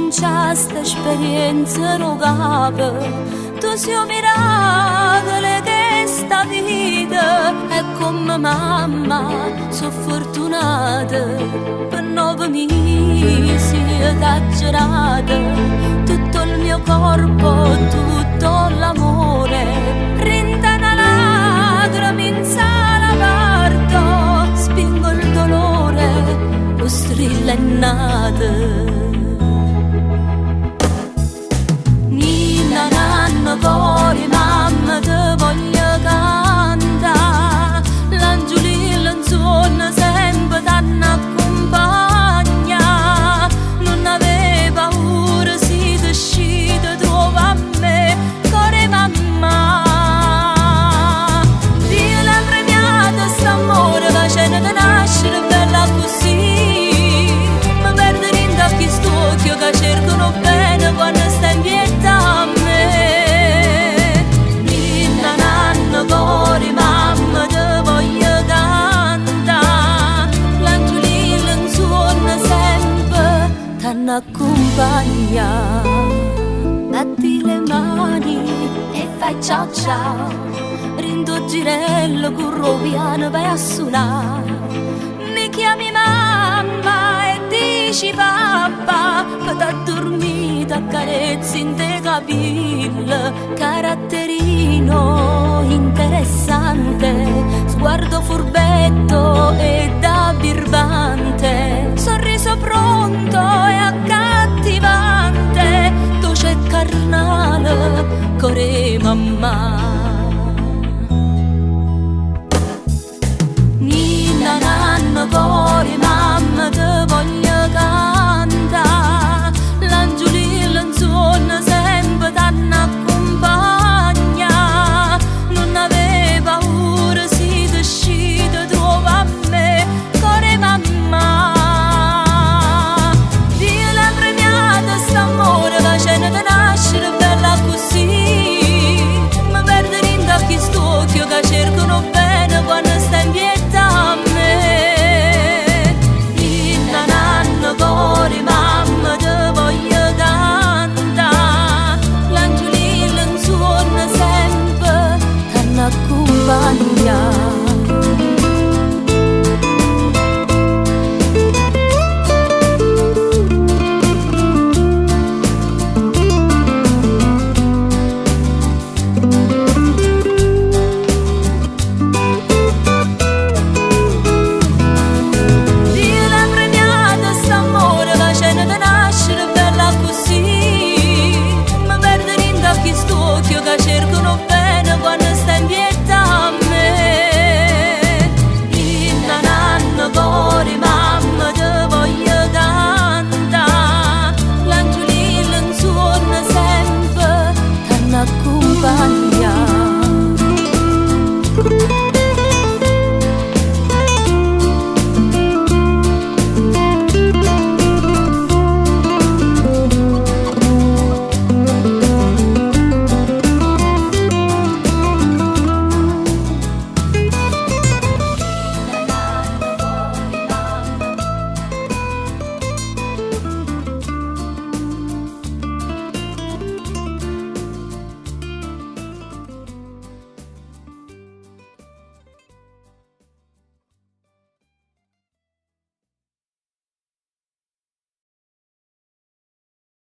Accumincià 'sta esperienza d' 'o capo. Tu si' 'o miracolo 'e chesta vita e comme mamma so' fortunata pe' nove mesi t'aggio dato tutto il mio corpo, tutto l'amore. Dint' 'a 'na lacrima in sala parto spingo il dolore, 'o strillo è nato. Ninna nanna core 'e mamma te voglio canta', l'angiulillo 'nsuonno sempe t'hanno accumpagna', nun ave' paura si te scite truove a me, core 'e mammà. Dio l'ha premiato st'ammore facennete nascere bella accussì, me perdo dint' a chist'uocchie ca cercano 'o bene quanno stai 'mpietto a me. Ninna nanna core 'e mamma te voglio canta', l'angiulillo 'nsuonno sempe t'hanno accumpagna'. Batti le mani e fai ciao ciao, dint' 'o girello curre 'o piano vai a sunà. Mi chiami mamma e dici papà, pe t'addurmì t'accarezz 'int' 'e capill. Caratterino interessante, sguardo furbetto e da birbante, sorriso pronto e a